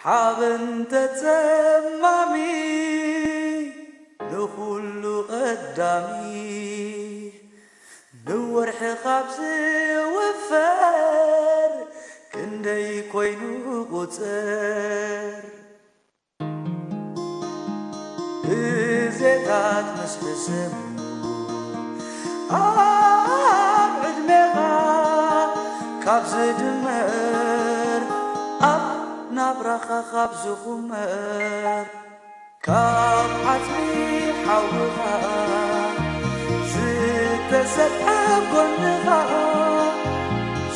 ሓበን ተጸማሚ ንኹሉ ቀዳሚ ንወርሒ ካብ ዝውፈር ክንደይ ኮይኑ ቁጽር ግዜታት ምስ ሕሰሙ ኣብ ዕድሜኻ ካብ ዝድመር ኣብ ናብራኻ ካብ ዝኹመር ካብ ዓጽሚ ሓውኻ ዝተሰፍሐ ጎንኻ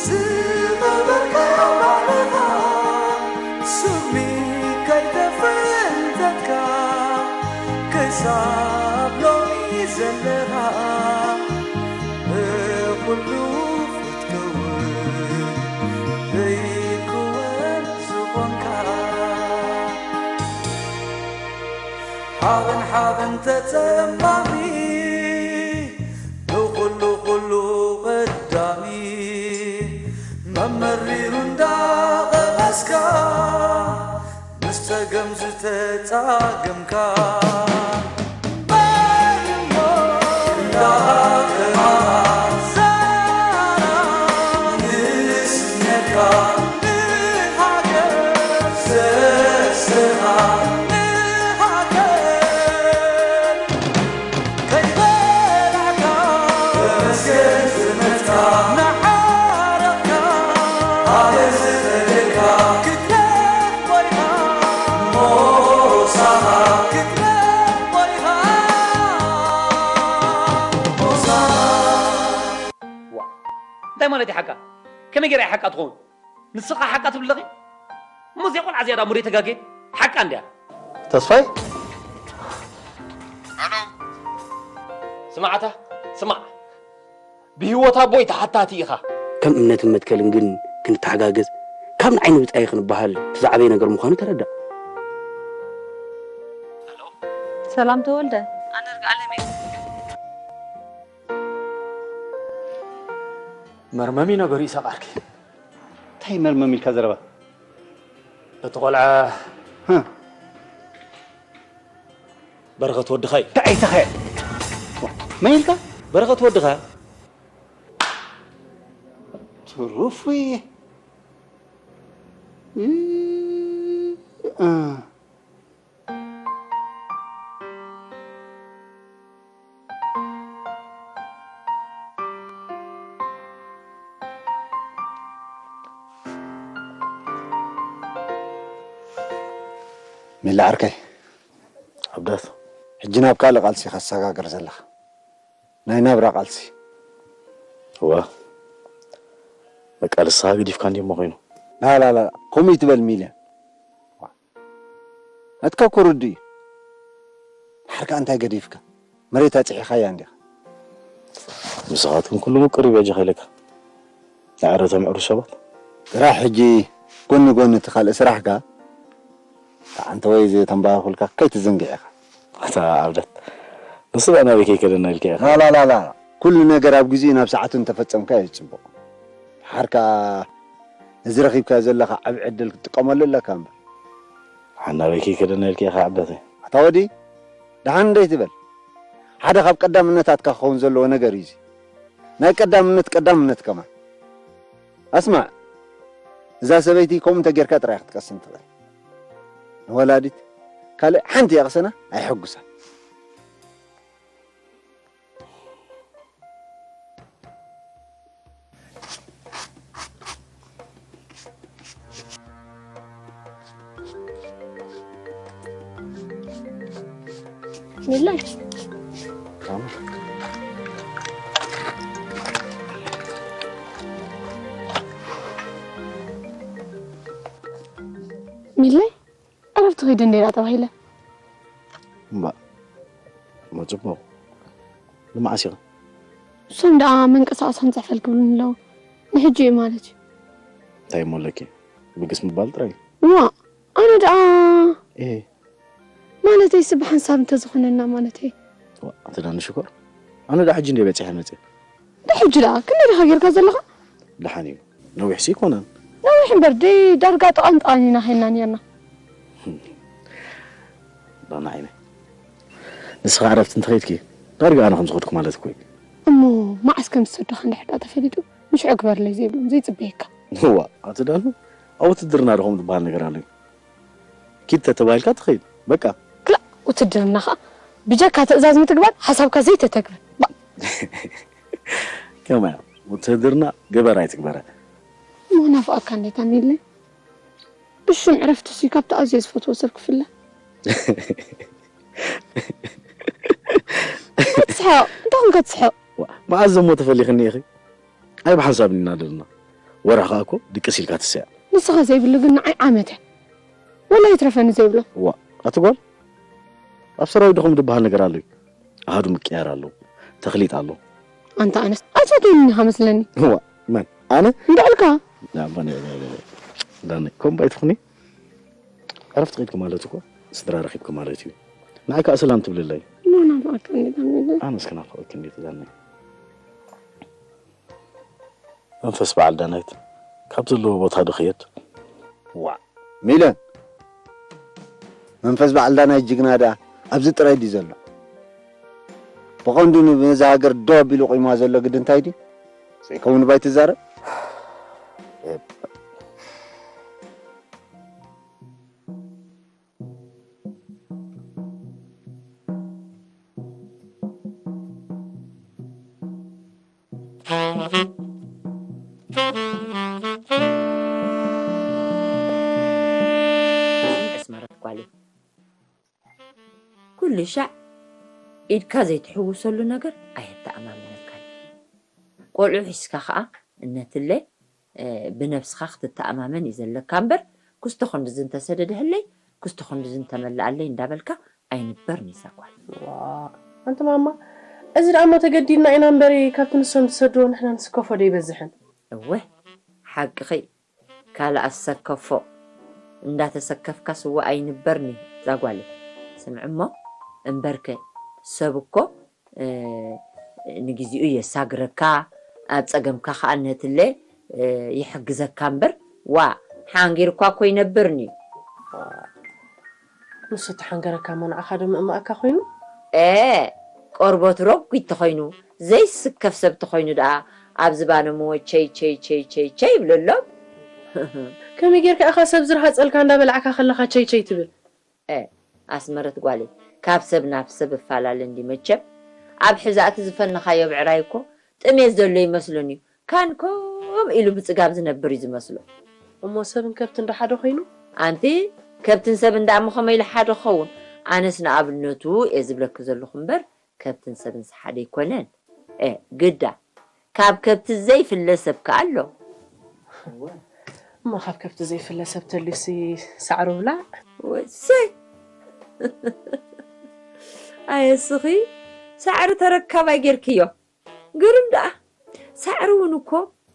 ዝቐበርካዮ ባዕልኻ ስሚ ከይተፈንተትካ ክሳብ ሎሚ ዘለኻ ብኹሉ ክትከውን ዘይክወን ዝኾንካ ሓበን ሓበን ተጸማሚ ንኹሉ ኩሉ ቀዳሚ መመሪሩ እንዳቐመስካ ምስ ጸገም ዝተጻገምካ እምበር እሞ እንዳቐማኻ ንስነካ ንሃገር ዘሰኻ ንሃገር ከይበላዕካ ተመስገን ዝመጽካ እናዓረቕካ ኣየ ዝኸደካ ክትረኽ ኮይኻ ሞሳኻ ክትረኽ ኮይኻ ሞሳኻ። ዋ፣ እንታይ ማለት እዩ ሓቃ? ከመይ ገይራ እያ ሓቃ ትኸውን? ንስኻ ሓቃ ትብል ኣለኺ? እሞ እዚኣ ቆልዓ እዚኣ ዳ ሙዴ ተጋጌ ሓቃ እንድያ። ተስፋይ? ስማዕታ፣ ስማዕ። ብህይወት ኣቦይ ተሓታቲ ኢኻ። ከም እምነትን መትከልን ግን ክንተሓጋገዝ፣ ካብ ንዓይ ንብጻይ ክንበሃል እቲ ዝዓበየ ነገር ምዃኑ ተረዳእ። ሰላም ተወልደ። ኣነ ርግኣለም እየ። መርመሚ ነገሩ እዩ ሰቓርኪ። እንታይ መርመም ኢልካ ዘረባ? እቲ ቆልዓ ህ። በረኸት ወድኻ እዩ። እንታይ ኢልካ? መን ኢልካ? በረኸት ወድኻ። ትሩፍ እዩ። እ፣ እ። ሚላ ዓርከይ። ዓብዳት። ሕጂ ናብ ካልእ ቃልሲ ኢኻ ትሰጋገር ዘለኻ። ናይ ናብራ ቃልሲ። እዋ። በቃ ንስኻ ገዲፍካ እንዲሞ ኮይኑ። ላላላ፣ ከምኡ ይትበል ሚልያ። ናትካ እኮ ርዱእ እዩ። ድሓር ከኣ እንታይ ገዲፍካ? መሬት ኣጽሒኻያ እንዲኻ። ንስኻትኩም ኩሉ ምቁር እዩ በጃኻ ኢለካ። ንዕረቶም ዕሩሽ ሰባት። ጥራሕ ሕጂ ጎኒ ጎኒ እቲ ካልእ ስራሕካ፣ ተዓንተ ወይ ዝተንባረኹልካ ከይትዝንግዕ ኢኻ። ኣታ ዓብደት፣ ንሱ ደኣ ናበይ ከይከደና ኢልካ ኢኻ። ላላላላ፣ ኩሉ ነገር ኣብ ግዜኡ ናብ ሰዓቱ እንተፈጸምካዮ ጽቡቕ። ድሓር ከኣ እዚ ረኺብካዮ ዘለኻ ዓቢ ዕድል ክትጥቀመሉ ኣለካ እምበር። ሓናበይ ከይከደና ኢልካ ኢኻ ዓብደተይ። ኣታ ወዲ፣ ደሓን እንዶ ኣይትበል። ሓደ ካብ ቀዳምነታትካ ክኸውን ዘለዎ ነገር እዩ እዚ። ናይ ቀዳምነት ቀዳምነት ከማን። ኣስማዕ፣ እዛ ሰበይቲ ከምኡ እንተ ጌርካ ጥራይ ክትቀስን ትኽእል። ንወላዲት ካልእ ሓንቲ የቕሰና ኣይሐጉሳን። ሚለይ። ሚለይ። ዕረፍቲ ኺድ እንዴና ተባሂለ። እምባእ፣ እሞ ጽቡቕ። ንመዓስ ኢኻ? እሶም ደኣ መንቀሳቐሲ ክንጽሕፈል ክብሉኒ ኣለዉ። ንሕጂ እዩ ማለት እዩ። እንታይ እሞ ኣለኪ? ብግስ ምባል ጥራይ እዩ። እዋ፣ ኣነ ደኣ እህ። ማለተይ፣ ስብ ሓንሳብ እንተዝኾነና ማለተይ። እዋ፣ ኣቲ ዳኒ ሽኮር፣ ኣነ ደኣ ሕጂ እንደ በጺሐ መጽእ። ደሕጂ ደኣ ክንደይ ዲኻ ጌርካ ዘለኻ? ደሓን እዩ። ነዊሕሲ ኣይኮነን። ነዊሕ እምበር ደይ ዳርጋ ጥቓን ጥቓን ኢና ሄና ኔርና። ዳና ዓይነይ፣ ንስኻ ዕረፍቲ እንተኸይድኪ ዳርጋ ኣነ ከም ዝኸድኩ ማለት እኮ እዩ። እሞ መዓስ ከም ዝሰደኻ እንድሕር ደኣ ተፈሊጡ፣ ንሽዑ ግበርለይ ዘይብሎም ዘይጽበየካ። እዋ፣ ኣቲ ዳኑ፣ ኣብ ውትድርና ዶ ከምኡ ዝበሃል ነገር ኣሎ እዩ? ኪድ ተተባሂልካ ትኸይድ፣ በቃ። ክላእ፣ ውትድርና ኸኣ ብጀካ ትእዛዝ ምትግባር ሓሳብካ ዘይተተግብር። ባ- ከመይ ውትድርና ግበር ኣይትግበረ። እሞ ናፍቐካ እንዴት ኣሚለይ? ብሽም ዕረፍቲ ሲ ካብቲ ኣዝየ ዝፈትዎ ሰብ ክፍለ። ኣትስሓቕ፣ እንታይ ኮንካ ትስሕቕ? ዋ፣ መኣዝ ዘሞ ተፈሊኽኒ ኢኺ? ኣይ ብሓንሳብ ኢና ደለና። ወርሒ ከኣ እኮ ድቅስ ኢልካ ትስያ። ንስኻ ዘይብሉ ግን ንዓይ ዓመት እያ። ወላ ይትረፈኒ ዘይብሎ። ዋ፣ ኣቲ ጓል፣ ኣብ ሰራዊት ዶ ከምኡ ዝበሃል ነገር ኣሎ እዩ? ኣሃዱ ምቅያር ኣሎ፣ ተኽሊጥ ኣሎ። ኣንታ ኣነስ ኣትፈትወኒ ኢኻ መስለኒ። ዋ፣ መን? ኣነ? እንድዕልካ። ዳኒ፣ ኮምባይ ትኹኒ? ዕረፍቲ ከይድኩ ማለት እኮ ስድራ ረኺብኩ ማለት እዩ። ንዓይ ከኣ ሰላም ትብልለይ። ኖ፣ ናፍቐካ እንዴት ኣሚለይ? ኣነስ ክናፍቐኪ እንዴት ዳኒ? መንፈስ በዓል ዳናይት ካብ ዘለዎ ቦታ ዶ ክየድ? ዋእ! ሚለን! መንፈስ በዓል ዳናይት ጅግና ደኣ ኣብዚ ጥራይ ድዩ ዘሎ? ብቐንዱ ነዛ ሃገር ደው ኣቢሉ ቆይምዋ ዘሎ ግዲ እንታይ ድዩ? ዘይከውን እባ ኣይትዛረብ። ኣስመረት ጓለይ፣ ኩሉ ሻዕ ኢድካ ዘይትሕውሰሉ ነገር ኣየተኣማምነካን። ቆልዑ ሒዝካ ኸኣ እነትለ፣ እ፣ ብነብስኻ ክትተኣማመን እዩ ዘለካ እምበር፣ ክስቶ ክንድዚ እንተሰደደህለይ፣ ክስቶ ክንድዚ እንተመልኣለይ እንዳበልካ ኣይንበርን እዩ እዛ ጓል። ዋ፣ ኣንቲ ማማ፣ እዚ ደኣ እሞ ተገዲድና ኢና እምበሪ፣ ካብቲ ንሶም ዝሰድዎ ንሕና ንስከፎ ዶ ይበዝሕን? እወ፣ ሓቅኺ። ካልኣስ ሰከፎ እንዳተሰከፍካ ስዋ ኣይንበርኒ ዛጓለይ። ስምዕሞ እምበርከ ሰብ እኮ፣ እ፣ ንግዚኡ የሳግረካ፣ ኣብ ጸገምካ ከኣ ነትለ፣ እ፣ ይሕግዘካ እምበር፣ ዋ፣ ሓንጊርኳ እኮ ይነብርኒ። ንሱ ተሓንገረካ እሞ ንዓኻ ዶ ምእማኣካ ኮይኑ? ኤ፣ ቆርበቱ ረጒድ ተኾይኑ፣ ዘይስከፍ ሰብ ተኾይኑ ደኣ፣ ኣብ ዝባኖም እሞ ቸይ፣ ቸይ፣ ቸይ፣ ቸይ፣ ቸይ ይብለሎም። ከመይ ጌርካ ኢኻ ሰብ ዝረሃጸልካ እንዳበላዕካ ከለኻ ቸይ፣ ቸይ ትብል? ኤ፣ ኣስመረት ጓለይ፣ ካብ ሰብ ናብ ሰብ እፈላለ እንዲ መቸም። ኣብ ሕዛእቲ ዝፈነኻዮ ብዕራይ እኮ ጥሜት ዘሎ ይመስሉን እዩ። ካን ከምኡ ኢሉ ብጽጋብ ዝነብር እዩ ዝመስሎ። እሞ ሰብን ከብትን ዶ ሓደ ኾይኑ? ኣንቲ፣ ከብትን ሰብን ደኣ እሞ ኸመይ ኢሉ ሓደ ክኸውን? ኣነስ ንኣብነቱ እየ ዝብለኪ ዘለኹ እምበር፣ ከብትን ሰብንስ ሓደ ኣይኮነን። ኤ፣ ግዳ፣ ካብ ከብቲ ዘይፍለ ሰብ ከኣ ኣሎ። እሞ ካብ ከብቲ ዘይፍለ ሰብ ተልዩሲ ሳዕሩ ብላዕ። ወሰይ! ኣየ እስኺ፣ ሳዕሪ ተረካባይ ጌርክዮ። ግርም ደኣ፣ ሳዕሪ እውን እኮ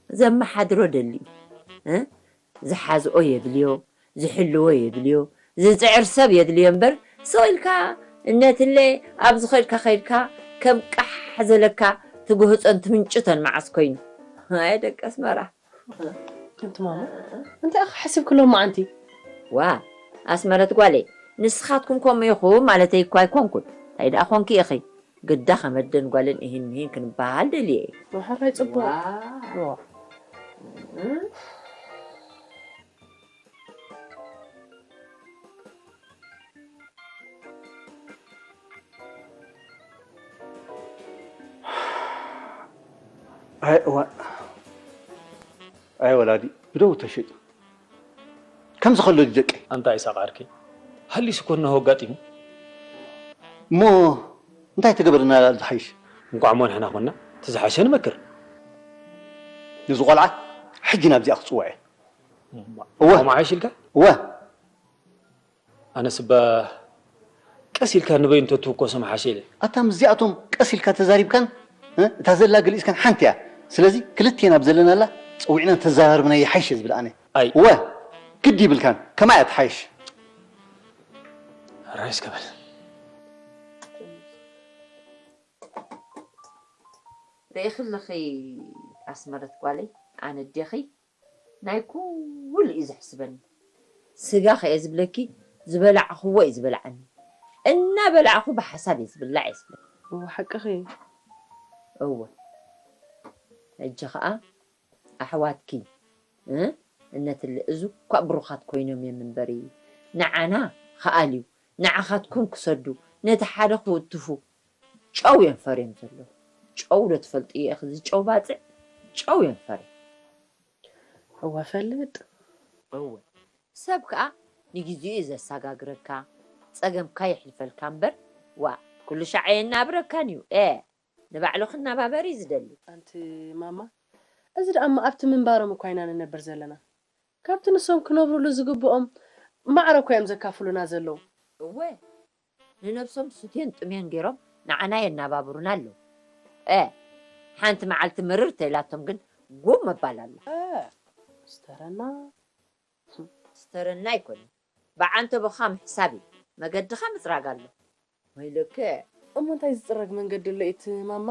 ዘመሓድሮ ደልዩ፣ እ? ዝሓዝኦ የድልዮ፣ ዝሕልዎ የድልዮ፣ ዝጽዕር ሰብ የድልዮ እምበር፣ ስቕ ኢልካ እነትለ ኣብ ዝኸድካ ከይድካ ከም ቃሕ ዘለካ ትጉህጾን ትምንጭቶን መዓስ ኮይኑ? ኣይ ደቂ ኣስመራ። ኣንቲ ማማ፣ እንታይ ኢኻ ሓሲብኪ ሎማዓንቲ? ዋ፣ ኣስመረት ጓለይ፣ ንስኻትኩም ከምኡ ኢኹም ማለተይ እኮ ኣይኮንኩን። እንታይ ደኣ ኮንኪ ኢኺ? ግዳ ከም ኣደን ጓልን እሂን ምሂን ክንበሃል ደልየ እየ። ሕራይ ጽቡቕ። ዋው። ዋ። ኣይ እዋእ። ኣይ ወላዲ፣ ብደው ተሸይጡ። ከምዚ ከሎ ድዩ ደቀይ? ኣንታ ኢሳቕ ዓርከይ፣ ሃሊስ እኮ እነሆ ኣጋጢሙ። እሞ እንታይ ተገበርና ዝሓይሽ? እንቋዕ እሞ ንሕና ኮንና፣ እቲ ዝሓሸ ንመክር። ነዚ ቆልዓ ሕጂ ናብዚኣ ክጽውዖ እየ። እወ። ከምኡ ሓይሽ ኢልካ? እወ። ኣነስ እባ ቀስ ኢልካ ንበይኑ ተትውከሶ ምሓሸ ኢለ። ኣታ ምስዚኣቶም ቀስ ኢልካ ተዛሪብካን፣ እ፣ እታ ዘላ ገሊጽካን ሓንቲ እያ። ስለዚ ክልቴና ኣብ ዘለናላ ጸዊዕና ተዘራርብና ይሓይሽ እየ ዝብል ኣነ። ኣይ። እወ፣ ግዲ ይብልካን፣ ከማይ እያ ትሓይሽ። ራይስ ከበል። ርኢኺ ኣለኺ ኣስመረት ጓለይ፣ ኣነ ኣዴኺ ናይ ኩሉ እዩ ዘሕስበኒ። ስጋ ከየ ዝብለኪ ዝበላዕኽዎ እዩ ዝበልዓኒ። እናበላዕኹ ብሓሳብ እየ ዝብላዕ እየ ዝብል። እወ ሓቅኺ። እወ፣ ሕጂ ኸኣ ኣሕዋትኪ እ እነትለ እዚ እኳ ብሩኻት ኮይኖም እዮም እምበሪ፣ ንዓና ክኣልዩ፣ ንዓኻትኩም ክሰዱ፣ ነቲ ሓደ ክውትፉ ጨው እዮም ፈርዮም ዘለዉ። ጨው ዶ ትፈልጥዮ ኢኺ? እዚ ጨው ባጽዕ ጨው እዮም ፈርዮም። እወ ፈልጥ። እወ፣ ሰብ ከኣ ንግዜኡ እዩ ዘሰጋግረካ፣ ጸገምካ የሕልፈልካ እምበር፣ ዋእ፣ ኩሉ ሻዕ ኣየናብረካን እዩ። ኤ፣ ንባዕሉ ክነባበር እዩ ዝደሊ። ኣንቲ ማማ፣ እዚ ደኣ እሞ ኣብቲ ምንባሮም እኳ ኢና ንነብር ዘለና። ካብቲ ንሶም ክነብሩሉ ዝግብኦም ማዕረ እኮ እዮም ዘካፍሉና ዘለዉ። እወ፣ ንነብሶም ስትዮን ጥምዮን ገይሮም ንዓና የናባብሩና ኣለዉ። ኤ፣ ሓንቲ መዓልቲ ምርር ተኢላቶም ግን ጉም ምባል ኣሎ። እ፣ ስተረና። ስተረና ኣይኮነን፣ ብዓንተቦኻ ምሕሳብ እዩ፣ መገድኻ ምጽራግ ኣሎ። ወይለከ። እሞ እንታይ ዝጽረግ መንገዲ ኣሎ እቲ ማማ?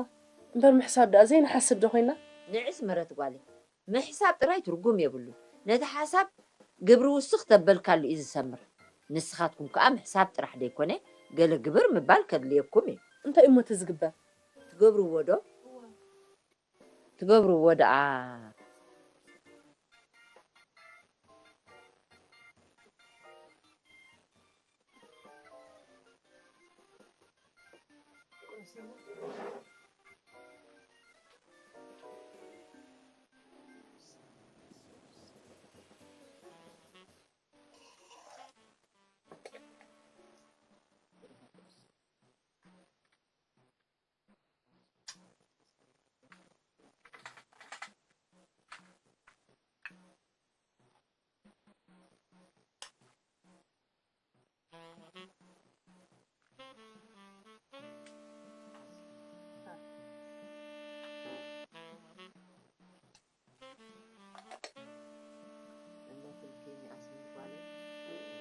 እምበር ምሕሳብ ደኣ ዘይንሓስብ ዶ ኮይና? ንዒ ኣስመረት ጓለይ፣ ምሕሳብ ጥራይ ትርጉም የብሉን። ነቲ ሓሳብ ግብሪ ውስኽ ተበልካሉ እዩ ዝሰምር። ንስኻትኩም ከኣ ምሕሳብ ጥራሕ ደይኮነ፣ ገለ ግብር ምባል ከድልየኩም እዩ። እንታይ እሞ እቲ ዝግበር? ትገብርዎ ዶ? ትገብርዎ ደኣ?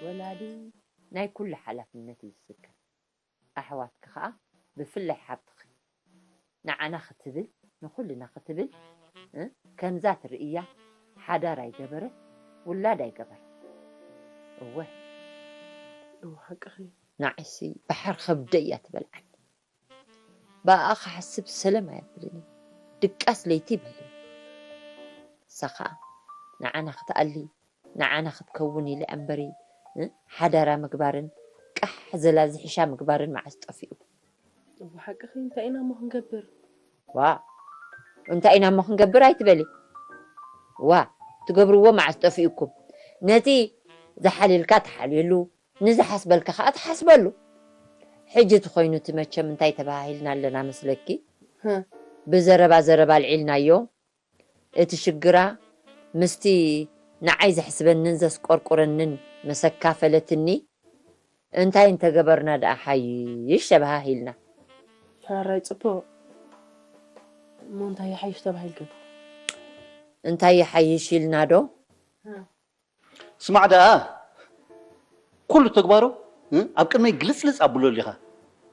ወላዲ ናይ ኩሉ ሓላፍነት እዩ ዝስከም። ኣሕዋትኪ ኸኣ ብፍላይ ሓብትኺ ንዓና ክትብል ንኹልና ክትብል እ ከምዛ ትርእያ ሓዳር ኣይገበረት ውላድ ኣይገበረት። እወ እወ ሓቅኺ። ንዓይሲ ባሕሪ ከብደይ እያ ትበልዓኒ። ብኣኣ ክሓስብ ሰለም ኣየብልን'ዩ። ድቃስ ለይቲ ይበልኒ። ንሳ ኸኣ ንዓና ክትኣሊ ንዓና ክትከውን ኢለ እምበሪ ሓዳራ ምግባርን ቃሕ ዘላ ዝሕሻ ምግባርን መዓስ ጠፊኡ? እወ ሓቅኺ እንታይ ኢና እሞ ክንገብር? ዋ እንታይ ኢና እሞ ክንገብር ኣይትበሊ። ዋ ትገብርዎ መዓስ ጠፊኡኩም? ነቲ ዝሓልየልካ ትሓልየሉ ንዝሓስበልካ ኸኣ ትሓስበሉ። ሕጂ እቲ ኾይኑ እቲ መቸም እንታይ ተበሃሂልና ኣለና መስለኪ? ብዘረባ ዘረባ ኣልዒልናዮ። እቲ ሽግራ ምስቲ ንዓይ ዘሕስበንን ዘስቆርቁረንን መሰካፈለትኒ እንታይ እንተገበርና ደኣ ሓይሽ ተበሃሂልና። ሕራይ ጽቡቕ እሞ እንታይ ይሓይሽ ተባሂልክን? እንታይ ይሓይሽ ኢልና ዶ? ስማዕ ደኣ ኩሉ ተግባሩ ኣብ ቅድመይ ግልጽልጽ ኣብሎ ኣሊኻ።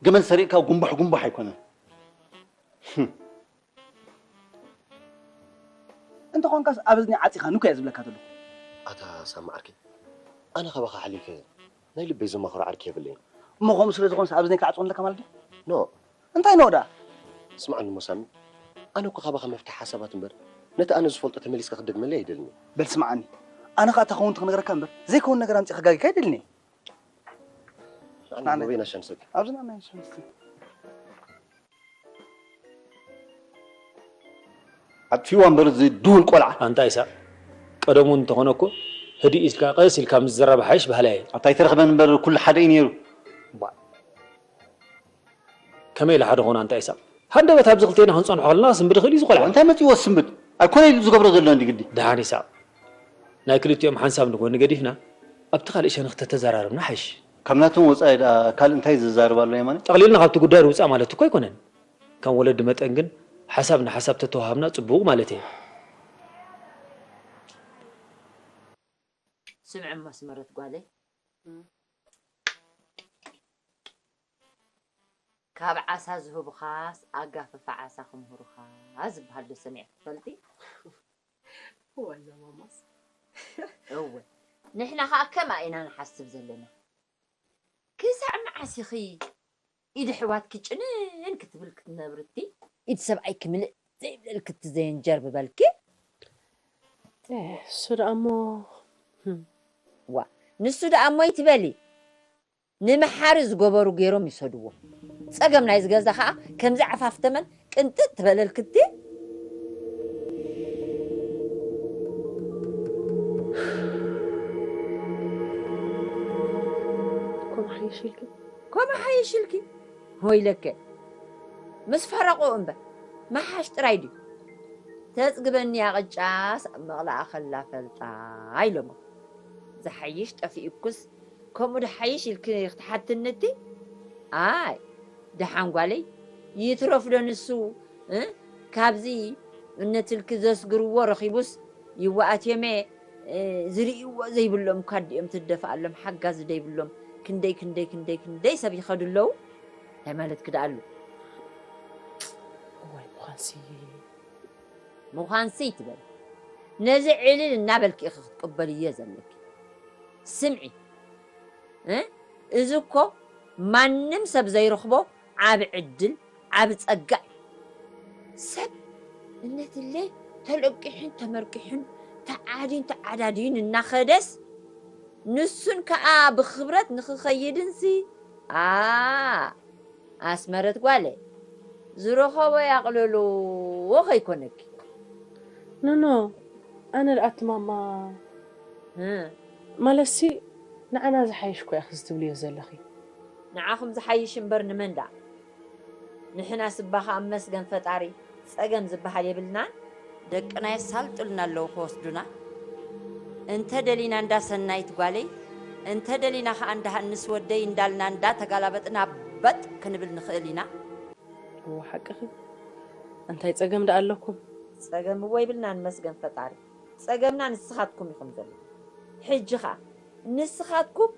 ገመል ሰሪቕካ ጉንባሕ ጉንባሕ ኣይኮነን። እንተኾንካስ ኣብ እዝኒ ዓጺኻ ንኩ እየ ዝብለካ ዘለኹ። ኣታ ሳሚ ዓርከይ፣ ኣነ ካባኻ ሓሊፈ ናይ ልበይ ዘማኽሮ ዓርኪ የብለይን። እሞ ከምኡ ስለ ዝኾንስ ኣብ እዝነይ ክትዓጽዎ ኣለካ ማለት ድዩ? ኖእ። እንታይ ኖእ ደኣ? ስምዓኒ እሞ ሳሚ፣ ኣነ እኮ ካባኻ መፍትሒ ሓሳባት እምበር ነቲ ኣነ ዝፈልጦ ተመሊስካ ክትደግመለይ ኣይደልን እየ። በል ስምዓኒ፣ ኣነ ኸኣ እታ ክኸውን ትኽነግረካ እምበር ዘይከውን ነገር ኣምጺእካ ጋጊካ ኣይደልን እየ። ስምዓኒ እሞ በይና ሻንሰኪ። ኣብዚ ንኣና ሻንሰኪ። ኣጥፊእዋ እምበር እዚ ድሁል ቆልዓ። ኣንታ ኢሳቕ፣ ቀደሙ እንተኾነ እኮ ህድእ ኢልካ ቀስ ኢልካ ምዝራብ ሓይሽ በሃላይ እየ። ኣታ ኣይተረኽበን እምበር ኩሉ ሓደ እዩ ነይሩ። ከመይ ኢለ ሓደ ኾን ኣንታ ኢሳቕ? ሃንደበት ኣብዚ ክልቴና ክንጸንሖ ከለና ክስንብድ ይኽእል እዩ እዚ ቆልዓ። እንታይ መጺእዎ ዝስንብድ? ኣይኮነ ኢሉ ዝገብሮ ዘሎ እንዲ ግዲ። ደሓን ኢሳቕ፣ ናይ ክልቲኦም ሓንሳብ ንጎኒ ገዲፍና ኣብቲ ካልእ ሸነኽ ተተዘራረብና ሓይሽ። ካብ ናቶም ወጻኢ ደኣ ካልእ እንታይ ዝዛረብ ኣሎ የማነ? ጠቕሊልና ካብቲ ጉዳይ ንውጻእ ማለት እኮ ኣይኮነን። ከም ወለዲ መጠን ግን ሓሳብ ንሓሳብ ተተዋሃብና ጽቡቕ ማለት እየ። ስምዕማ ኣስመረት ጓለይ፣ ካብ ዓሳ ዝህቡኻስ ኣጋፈፋ ዓሳ ክምህሩኻ ዝበሃል ዶ ሰሚዕኪ ትፈልጢ? እዋይ እዛ ማማስ። እወ፣ ንሕና ኸኣ ከምኣ ኢና ንሓስብ ዘለና። ክሳዕ መዓስ ኢኺ ኢድ ኣሕዋትኪ ጭንን ክትብል ክትነብርቲ፣ ኢድ ሰብኣይኪ ምልእ ዘይብለልኪ ትዘየንጀር ብበልኪ። እሱ ደኣ እሞ ዋ፣ ንሱ ደኣ እሞ ይትበሊ። ንመሓሪ ዝገበሩ ገይሮም ይሰድዎ። ጸገም ናይዚ ገዛ ኸኣ ከምዚ ዓፋፍ ተመን ቅንጥጥ ትበለልክቲ። ከምኡ ሓይሽ ኢልኪ። ከምኡ ሓይሽ ኢልኪ። ሆይለከ ምስ ፈረቑ እምበር መሓሽ ጥራይ ድዩ? ተጽግበኒ እያ ቅጫስ ኣብ መቕላኣ ከላ ፈልጣ ኢሎሞ። ዝሓይሽ ጠፊኡኩስ ከምኡ ድሓይሽ ኢልኪ ክትሓትኒ እቲ? ኣይ ደሓን ጓለይ፣ ይትረፍ ዶ ንሱ እ? ካብዚ እነትልኪ ዘስግርዎ ረኺቡስ ይዋኣት እዮም'የ ዝርእይዎ ዘይብሎም እኳ ድዮም ትደፍኣሎም ሓጋዚ ደይብሎም ክንደይ ክንደይ ክንደይ ክንደይ ሰብ ይኸዱ ኣለዉ እንታይ ማለትኪ ደኣ ኣሎ እዋይ ምዃንሲ ምዃንሲ ይትበል ነዚ ዕልል እናበልኪ ኢኺ ክትቅበልዮ ዘለኪ ስምዒ እ እዚ እኮ ማንም ሰብ ዘይረኽቦ ዓቢ ዕድል ዓቢ ጸጋ እዩ ሰብ እነትለ ተለቂሑን ተመርቂሑን ተዓድዩን ተዓዳድዩን እናኸደስ ንሱን ከኣ ብኽብረት ንኽኸይድንሲ ኣ ኣስመረት ጓለ ዝረኸቦ ያቕልልዎ ከይኮነኪ ኖኖ ኣነ ደኣ እቲ ማማ ማለትሲ ንዓና ዝሓይሽ እኮ ኢኺ እዚ ትብልዮ ዘለኺ ንዓኹም ዝሓይሽ እምበር ንመን ደኣ ንሕናስ እባ ኸኣ መስገን ፈጣሪ ጸገም ዝበሃል የብልናን ደቅና የሳልጡልና ኣለዉ ክወስዱና እንተ ደሊና እንዳ ሰናይት ጓለይ እንተ ደሊና ኸኣ እንዳ ሃንስ ወደይ እንዳልና እንዳ ተጋላበጥና በጥ ክንብል ንኽእል ኢና እዎ ሓቅኺ እንታይ ጸገም ደኣ ኣለኩም ጸገም እዎ ይብልናን መስገን ፈጣሪ ጸገምና ንስኻትኩም ኢኹም ዘለኹም ሕጂ ኸኣ ንስኻትኩም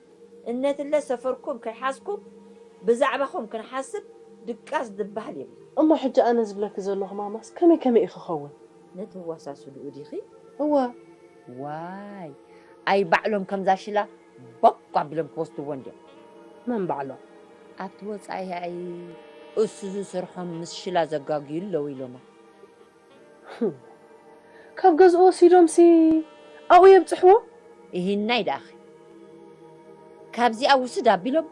እነትለ ሰፈርኩም ከይሓዝኩም ብዛዕባኹም ክንሓስብ ድቃስ ዝበሃል የብሉ። እሞ ሕጂ ኣነ ዝብለኪ ዘለኹ ማማስ ከመይ ከመይ እዩ ክኸውን? ነተዋሳስድኡ ዲኺ? እወ። ዋይ ኣይ ባዕሎም ከምዛ ሽላ ቦግ ኣቢሎም ክወስድዎ እንድዮም። መን ባዕሎም? ኣብቲ ወጻኢ ኣይ እሱ ዝሰርሖም ምስ ሽላ ዘጋግዩ ኣለዉ ኢሎማ። ካብ ገዝኡ ወሲዶምሲ ኣብኡ የብጽሕዎ? እሂናይ ደኣኺ ካብዚኣ ውስድ ኣቢሎም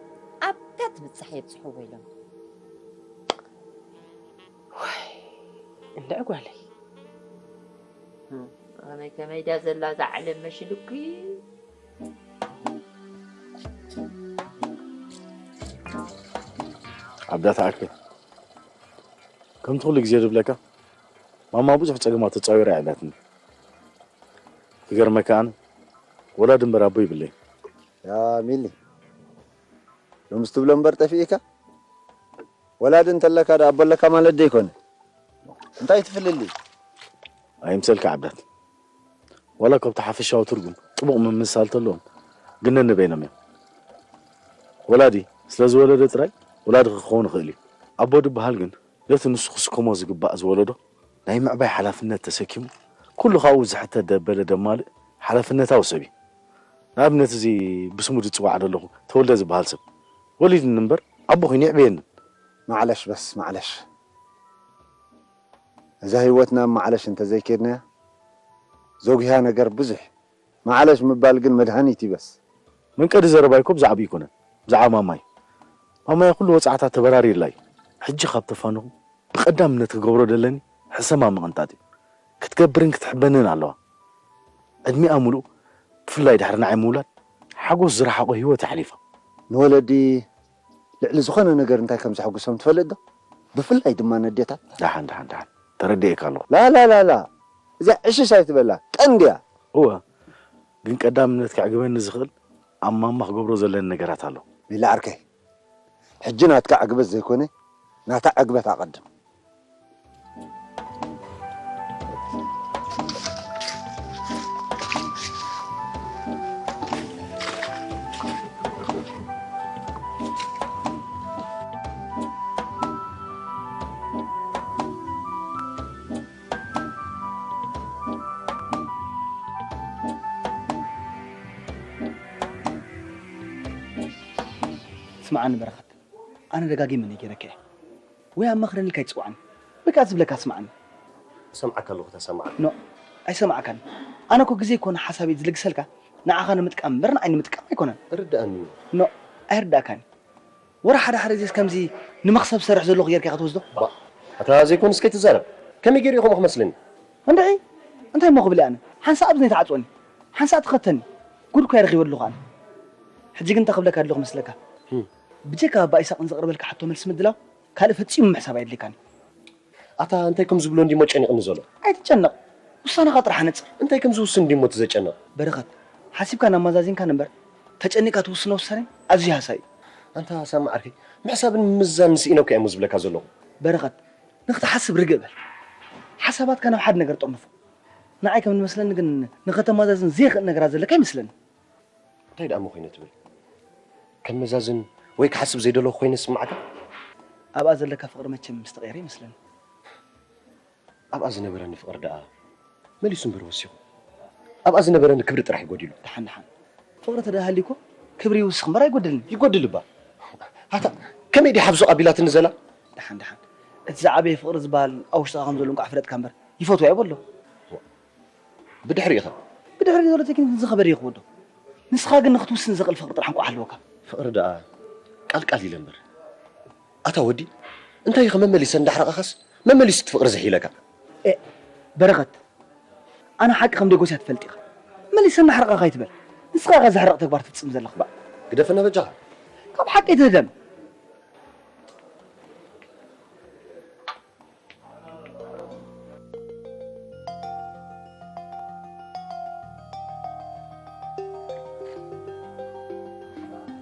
ኣብታ ትብጻሕ የብጽሕዎ ኢሎም። ዋይ እንድዒ ጓለይ። ከመይ ከመይ ድያ ዘላ እዛ ዓለም መሽልኩ። ኣብዳ ተኣክል ከምቲ ኩሉ ግዜ ዝብለካ ማማ ብዙሕ ጸገማት ተጻዊራ እያ ኢላትኒ። ክገርመካ ኣነ ወላዲ እምበር ኣቦ ይብለይ። ያ ሚሊ ሎምስ ትብሎ እምበር ጠፊእካ። ወላዲ እንተለካ ዶ ኣቦ ኣለካ ማለት ዶ ይኮነ? እንታይ ትፍልልይ? ኣይምሰልካ ዓብዳት። ዋላ ካብቲ ሓፈሻዊ ትርጉም ጥቡቕ ምምስሳል ተለዎም ግን ነንበይኖም እዮም። ወላዲ ስለ ዝወለደ ጥራይ ወላዲ ክኸውን ይኽእል እዩ። ኣቦ ድበሃል ግን ነቲ ንሱ ክስከሞ ዝግባእ ዝወለዶ ናይ ምዕባይ ሓላፍነት ተሰኪሙ ኩሉ ካብኡ ዝሕተት ደበለ ደማልእ ሓላፍነታዊ ሰብ እዩ። ንኣብነት እዚ ብስሙ ዝፅዋዕ ዘለኹ ተወልደ ዝበሃል ሰብ ወሊድኒ እምበር ኣቦ ኮይኑ የዕበየንን። ማዕለሽ በስ ማዕለሽ እዛ ህይወትና ማዕለሽ እንተዘይኬድናያ ዘጉህያ ነገር ብዙሕ እዩ። ማዕለሽ ምባል ግን መድሃኒት እዩ በስ። መንቀዲ ዘረባይ እኮ ብዛዕባ ኣይኮነን ብዛዕባ ማማይ። ማማይ ኩሉ ወፃዕታ ተበራሪርላ እዩ። ሕጂ ካብ ተፋነኹ ብቐዳምነት ክገብሮ ደለኒ ሕሰማ ምቕንጣጥ እዩ። ክትገብርን ክትሕበንን ኣለዋ። ዕድሚኣ ሙሉእ ብፍላይ ድሕሪ ንዓይ ምውላድ ሓጎስ ዝረሓቖ ህይወት ኣሕሊፋ። ንወለዲ ልዕሊ ዝኾነ ነገር እንታይ ከም ዘሐጉሶም ትፈልጥ ዶ? ብፍላይ ድማ ነዴታት። ደሓን ደሓን ደሓን ተረዲኤካ ኣለኹ። ላላላላ እዚኣ ዕሽሽ ኣይትበላ ቀንዲ እያ። እወ ግን ቀዳምነት ከዕግበኒ ዝኽእል ኣብ ማማ ክገብሮ ዘለኒ ነገራት ኣሎ። ሚሊ ዓርከይ ሕጂ ናትካ ዕግበት ዘይኮነ ናታ ዕግበት ኣቐድም። ስምዓኒ በረኸት፣ ኣነ ደጋጊመ ነጊረካ እየ። ወይ ኣማኽረኒ ኢልካ ኣይትጽውዓኒ፣ ወይ ከኣ ዝብለካ ስምዓኒ። እሰምዓካ ኣለኹ፣ ተሰምዓኒ። ኖእ፣ ኣይሰማዕካን። ኣነ እኮ ግዜ ይኮነ ሓሳበይ ዝልግሰልካ ንዓኻ ንምጥቃም እምበር ንዓይ ንምጥቃም ኣይኮነን። ርድኣኒ። ኖእ፣ ኣይርዳእካን። ወረ ሓደ ሓደ ግዜስ ከምዚ ንመኽሰብ ዝሰርሕ ዘለኹ ጌርካ ኢኻ ትወስዶ? ባእ፣ ኣታ ዘይኮንስ ከይትዛረብ። ከመይ ገይሩ እዩ ከምኡ ክመስለኒ? እንድዒ፣ እንታይ እሞ ክብል እየ ኣነ? ሓንሳእ ኣብዚ ነይትዓጽወኒ፣ ሓንሳእ ትኸተኒ። ጉድ እኮ እየ ረኺበ ኣለኹ ኣነ። ሕጂ ግን እንታይ ክብለካ ኣለኹ መስለካ? ህም። ብጀካ ኣባ ኢሳቕን ዘቕርበልካ ሕቶ መልሲ ምድላው ካልእ ፈጺሙ ምሕሳብ ኣየድልየካን እዩ። ኣታ እንታይ ከም ዝብሎ እንዲሞ ጨኒቕኒ ዘሎ? ኣይትጨነቕ። ውሳነኻ ጥራሕ ኣነጽር። እንታይ ከም ዝውስን እንዲሞ እቲ ዘጨንቕ? በረኸት፣ ሓሲብካን ኣመዛዚንካን እምበር፣ ተጨኒቕካ ትውስኖ ውሳነ ኣዝዩ ሃሳይ እዩ። ኣንታ ሳሚ ዓርከይ፣ ምሕሳብን ምምዛንን ስኢነ እኮ እየ እሞ ዝብለካ ዘለኹ። በረኸት፣ ንኽትሓስብ ርግእ በል። ሓሳባትካ ናብ ሓደ ነገር ጠርንፎ። ንዓይ ከም ዝመስለኒ ግን ንኸተመዛዝን ዘየኽእል ነገራት ዘለካ ይመስለኒ። እንታይ ደኣ እሞ ኮይነ ትብል? ከመዛዝን ወይ ክሓስብ ዘይደለኹ ኮይነ ዝስምዓካ? ኣብኣ ዘለካ ፍቕሪ መቸም ምስ ተቐየረ ይመስለኒ። ኣብኣ ዝነበረኒ ፍቕሪ ደኣ መሊሱ እምበር ወሲኹ። ኣብኣ ዝነበረኒ ክብሪ ጥራሕ እዩ ጎዲሉ። ደሓን ደሓን። ፍቕሪ ተደኣ ሃልዩ እኮ ክብሪ ይውስኽ እምበር ኣይጎድልን። ይጎድል እባ። ኣታ ከመይ ድያ ሓብሱ ኣቢላትኒ ዘላ? ደሓን ደሓን። እቲ ዝዓበየ ፍቕሪ ዝበሃል ኣብ ውሽጥኻ ከም ዘሎ እንቋዕ ፍለጥካ እምበር ይፈትዋ እየ በሎ። ብድሕሪኡ ኸ? ብድሕሪኡ ዘሎ ቴክኒክ ንዝኸበደ ይኽወዶ። ንስኻ ግን ንኽትውስን ዘኽእል ፍቕሪ ጥራሕ እንቋዕ ሃለወካ። ፍቕሪ ደኣ ቃል ቃል ኢለ እምበር። ኣታ ወዲ፣ እንታይ ኢኸ መመሊሰ እንዳሕረቐኻስ መመሊሱ እቲ ፍቕሪ ዝሒለካ? ኤ፣ በረኸት፣ ኣነ ሓቂ ከም ደጎስያ ትፈልጥ ኢኻ። መሊሰ እናሕረቐኻ ኣይትበል። ንስኻ ኢኻ ዘሕርቕ ተግባር ትፍጽም ዘለኻ። ባእ፣ ግደፈና በጃኻ። ካብ ሓቂ ኣይትህደም።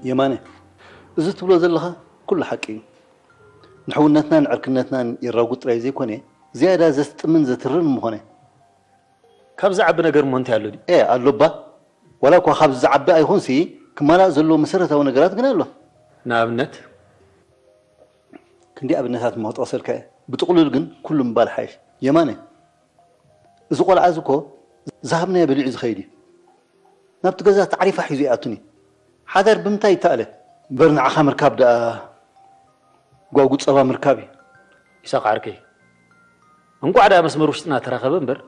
የማነ፣ እዚ ትብሎ ዘለኻ ኩሉ ሓቂ እዩ። ንሕውነትናን ዕርክነትናን የራጉድ ጥራይ ዘይኮነ፣ ዝያዳ ዘስጥምን ዘትርን ምኾነ። ካብ ዝዓቢ ነገር እሞ እንታይ ኣሎ ድዩ? ኤ፣ ኣሎ እባ። ዋላ እኳ ካብዚ ዝዓቢ ኣይኹንሲ፣ ክማላእ ዘለዎ መሰረታዊ ነገራት ግን ኣሎ። ንኣብነት? ክንደይ ኣብነታት እሞ ክጠቕሰልካ እየ። ብጥቕሉል ግን ኩሉ ምባል ሓይሽ። የማነ፣ እዚ ቆልዓ እዚ እኮ ዝሃብናዮ በሊዑ ዝኸይድ እዩ። ናብቲ ገዛ እቲ ዓሪፋ ሒዙ ይኣቱኒ። ሓዳር ብምንታይ ይተኣለ? እምበር ንዓኻ ምርካብ ደኣ ጓጉ ጸባ ምርካብ እዩ። ኢሳቕ ዓርከይ፣ እንቋዕ ደኣ መስመር ውሽጥና ተራኸበ እምበር፣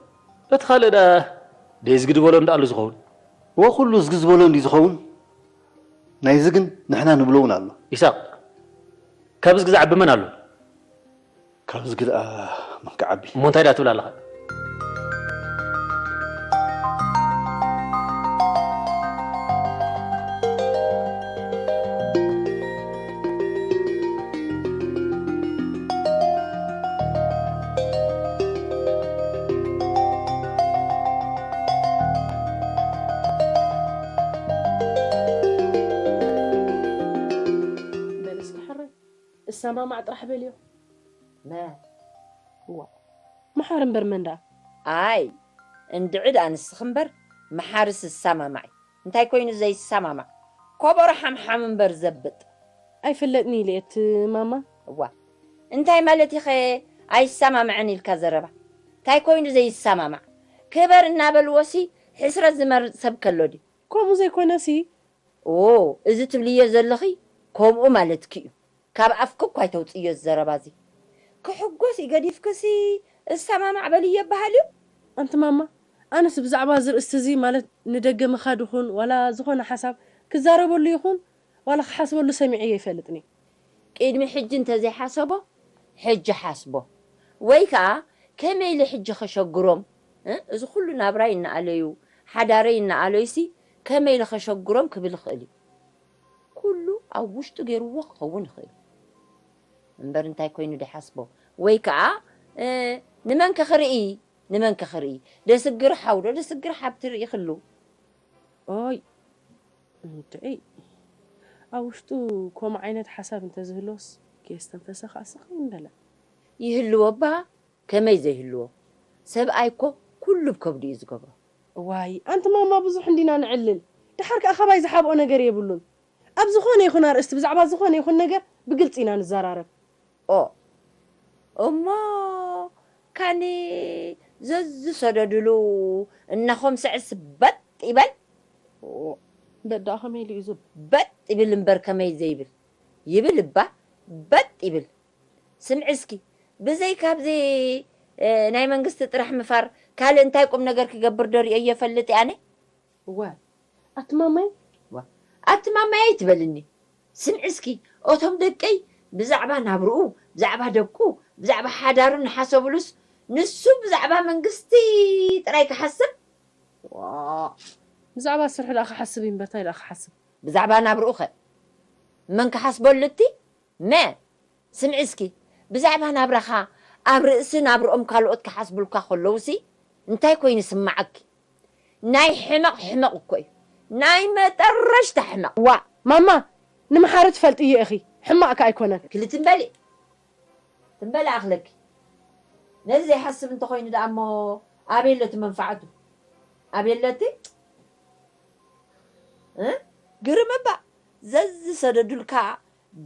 በቲ ካልእ ደኣ ደይ ዝግዲ በሎ እንዳኣሉ ዝኸውን። እወ፣ ኩሉ ዝግዲ ዝበሎ እንዲ ዝኸውን፣ ናይዚ ግን ንሕና ንብሎ እውን ኣሎ። ኢሳቕ፣ ካብ ዝግዲ ዝዓቢ መን ኣሎ? ካብ ዝግዲ ደኣ መን ክዓቢ? እሞ እንታይ ደኣ ትብል ኣለኻ? በል እስኪ ሕራይ፣ እሰማማዕ ጥራሕ በልዮ። መ? እዋ፣ መሓሪ እምበር መን ደኣ? ኣይ፣ እንድዒ ደኣ ንስኺ እምበር፣ መሓርስ ዝሰማማዕ እዩ። እንታይ ኮይኑ ዘይሰማማዕ? ኮቦሮ ሓምሓም እምበር ዘብጥ። ኣይፍለጥን ኢለ እየ እቲ ማማ። እዋ፣ እንታይ ማለት ኢኸ ኣይሰማምዕን ኢልካ ዘረባ? እንታይ ኮይኑ ዘይሰማማዕ? ክበር እናበልዎሲ ሕስረት ዝመርጽ ሰብ ከሎ ድዩ? ከምኡ ዘይኮነሲ። ኦ፣ እዚ ትብልዮ ዘለኺ ከምኡ ማለትኪ እዩ። ካብ ኣፍኪ እኳ ኣይተውጽእዮ እዚ ዘረባ እዚ። ክሕጎስ እዩ ገዲፍክሲ እሰማማዕ በልዮ ይበሃል እዩ። ኣንቲ ማማ፣ ኣነስ ብዛዕባ እዚ ርእስቲ እዚ ማለት ንደገ ምኻድ ይኹን ዋላ ዝኾነ ሓሳብ ክዛረበሉ ይኹን ዋላ ክሓስበሉ ሰሚዐዮ ኣይፈልጥን እየ። ቅድሚ ሕጂ እንተዘይሓሰቦ ሕጂ ሓስቦ። ወይ ከኣ ከመይ ኢለ ሕጂ ከሸግሮም? እ? እዚ ኩሉ ናብራይ እናኣለዩ፣ ሓዳረይ እናኣለዩሲ ከመይ ኢለ ከሸግሮም ክብል ይኽእል እዩ። ኩሉ ኣብ ውሽጡ ገይርዎ ክኸውን ይኽእል እዩ። እምበር እንታይ ኮይኑ ድዩ ሓስቦ? ወይ ከኣ፣ እ፣ ንመን ከ ክርኢ? ንመን ከ ክርኢ? ደስግር ሓው ዶ ደስግር ሓብቲ ርኢ ክሉ? ኦይ፣ እንድዒ፣ ኣብ ውሽጡ ከምኡ ዓይነት ሓሳብ እንተዝህልዎስ፣ ከየስተንፈሰ ከኣ ስቕ ኣይምበለ። ይህልዎ እባ፣ ከመይ ዘይህልዎ? ሰብኣይ እኮ ኩሉ ብከብዱ እዩ ዝገብሮ። እዋይ፣ ኣንቲ ማማ፣ ብዙሕ እንዲና ንዕልል። ደሓር ከኣ ካባይ ዝሓብኦ ነገር የብሉን። ኣብ ዝኾነ ይኹን ኣርእስቲ፣ ብዛዕባ ዝኾነ ይኹን ነገር ብግልጺ ኢና ንዘራረብ። ኦ፣ እሞ ካኒ ዘዝሰደድሉ እናኾም ስዕስ በጥ ይበል። ኦ፣ በጥ ደኣ ከመይ ኢሉ እዩ ዝብ-? በጥ ይብል እምበር ከመይ ዘይብል። ይብል እባ በጥ ይብል። ስምዒ እስኪ፣ ብዘይ ካብዚ፣ እ፣ ናይ መንግስቲ ጥራሕ ምፋር ካልእ እንታይ ቁም ነገር ክገብር ዶ ርእየዮ እፈልጥ እየ ኣነ? እወ፣ ኣቲ ማማይ? እወ፣ ኣቲ ማማይ ኣይትበልኒ። ስምዒ እስኪ፣ እቶም ደቀይ ብዛዕባ ናብርኡ፣ ብዛዕባ ደቁ፣ ብዛዕባ ሓዳሩ እናሓሰቡሉስ፣ ንሱ ብዛዕባ መንግስቲ ጥራይ ክሓስብ? ዋ፣ ብዛዕባ ስርሑ ደኣ ክሓስብ እዩ እምበር፣ እንታይ ደኣ ክሓስብ? ብዛዕባ ናብርኡ ኸ መን ክሓስበሉ እቲ? መ? ስምዒ እስኪ፣ ብዛዕባ ናብራኻ ኣብ ርእሲ ናብርኦም ካልኦት ክሓስቡልካ ከለዉሲ እንታይ ኮይኑ ይስምዓኪ? ናይ ሕመቕ ሕመቕ እኮ እዩ። ናይ መጠረሽታ ሕመቕ። ዋእ ማማ፣ ንምሓረ ትፈልጥዮ ኢኺ፣ ሕማቕ ከኣ ኣይኮነን። ክሊ ትም በሊ። ትም በሊ ኣኽለኪ። ነዚ ዘይሓስብ እንተኾይኑ ደኣ እሞ ኣበይ ኣሎ እቲ መንፍዓቱ? ኣበይ ኣሎ እቲ? እ? ግርም እባ ዘዝሰደዱልካ፣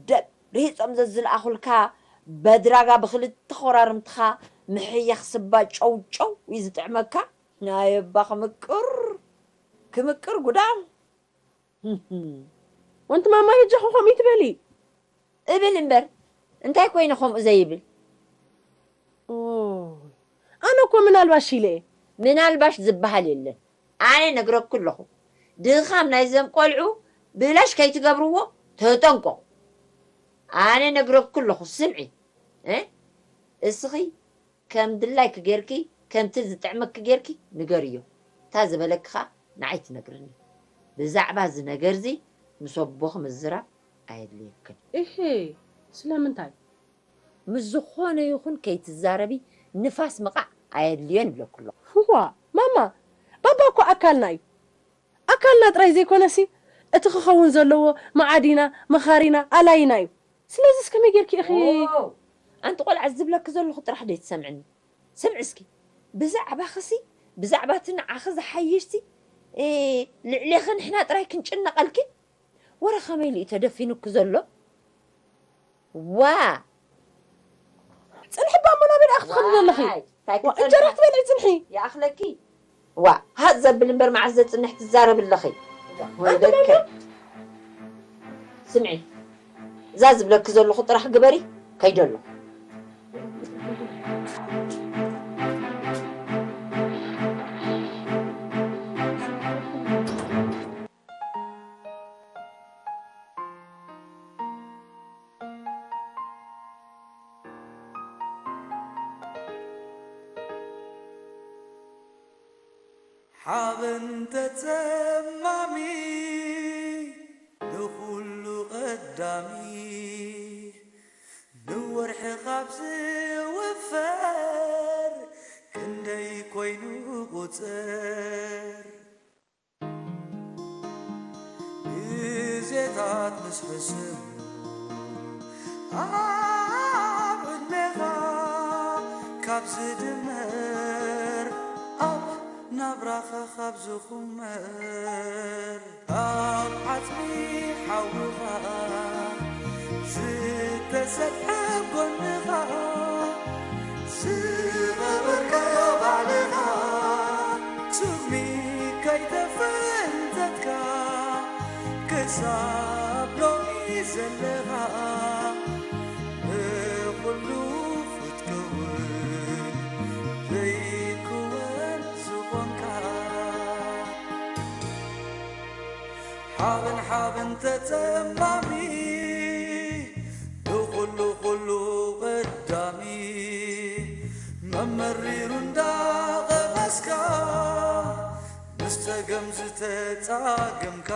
ደብ ሪሂጾም ዘዝለኣኹልካ፣ በድራጋ ብኽልተ ኾራርምትኻ ምሕያኽ ስባ ጨው ጨው እዩ ዝጥዕመካ። ናይ እባ ክምቅር፣ ክምቅር ጉዳም። ወንቲ ማማ፣ ሂጂ ኸ ከምኡ ትበሊ? እብል እምበር፣ እንታይ ኮይነ ከምኡ ዘይብል? ኦይ፣ ኣነ እኮ ምናልባሽ ኢለ እየ። ምናልባሽ ዝበሃል የለን። ኣነ ነግረኩ ኣለኹ። ድኻም ናይዘም ቆልዑ ብላሽ ከይትገብርዎ ተጠንቀቑ። ኣነ ነግረኩ ኣለኹ፣ ስምዒ። እ? እስኺ ከም ድላይኪ ጌርኪ፣ ከምቲ ዝጥዕመኪ ጌርኪ ንገርዮ። እታ ዝበለኪ ኸኣ ንዓይ ትነግርኒ። ብዛዕባ እዚ ነገርዚ ምስ ኣቦኺ ምዝራብ ኣየድልየክን። እሄ፣ ስለምንታይ? ምስ ዝኾነ ይኹን ከይትዛረቢ ንፋስ ምቓዕ ኣየድልዮን ይብለኪ ኣለኹ። ዋእ ማማ፣ ባባ እኮ ኣካልና እዩ። ኣካልና ጥራይ ዘይኮነሲ፣ እቲ ክኸውን ዘለዎ መዓዲና፣ መኻሪና፣ ኣላይና እዩ። ስለዚስ ከመይ ጌርኪ ኢኺ? ኦ፣ ኣንቲ ቆልዓ ዝብለኪ ዘለኹ ጥራሕ ደይትሰምዕኒ። ስምዒ እስኪ፣ ብዛዕባኺሲ፣ ብዛዕባ እቲ ንዓኺ ዝሓይሽሲ፣ እ፣ ልዕሌኺ ንሕና ጥራይ ክንጭነቐልኪ? ወረ ከመይ ኢሉ እዩ ተደፊኑኪ ዘሎ? ዋ! ጽንሒ እባ እሞ ናበይ ደኣ ክትኸዲ ዘለኺ? ዋይ፣ እንታይ ዋ፣ ክትጸንሒ? እንጀራ ክትበልዒ ጽንሒ። ይኣኽለኪ። ዋ፣ ሃጥ ዘብል እምበር መዓስ ዘጽንሕ ትዛረቢ ኣለኺ? ኣንቲ ወይለከ። ማማ። ስምዒ፣ እዛ ዝብለኪ ዘለኹ ጥራሕ ግበሪ፣ ከይደ ኣለኹ። ሓበን ተጸማሚ ንኹሉ ቀዳሚ፣ ንወርሒ ካብ ዝውፈር ክንደይ ኮይኑ ቁጽር። ግዜታት ምስ ሕስም ኣብ ዕድሜኻ ካብ ዝድመር፣ ኣብ ናብራኻ ካብ ዝኹመር፣ ኣብ ዓጽሚ ሓውኻ ዝተሰጥሐ ጎንኻ ዝቐበርካዮ ባዕልኻ፣ ስሚ ከይተፈንተትካ ክሳብ ሎሚ ዘለኻ፣ ንኹሉ ክትከውን ዘይክወን ዝኾንካ። ሓበን ሓበን ተጸማሚ ንኹሉ ኩሉ ቀዳሚ፣ መመሪሩ እንዳቐመስካ ምስ ጸገም ዝተጻገምካ፣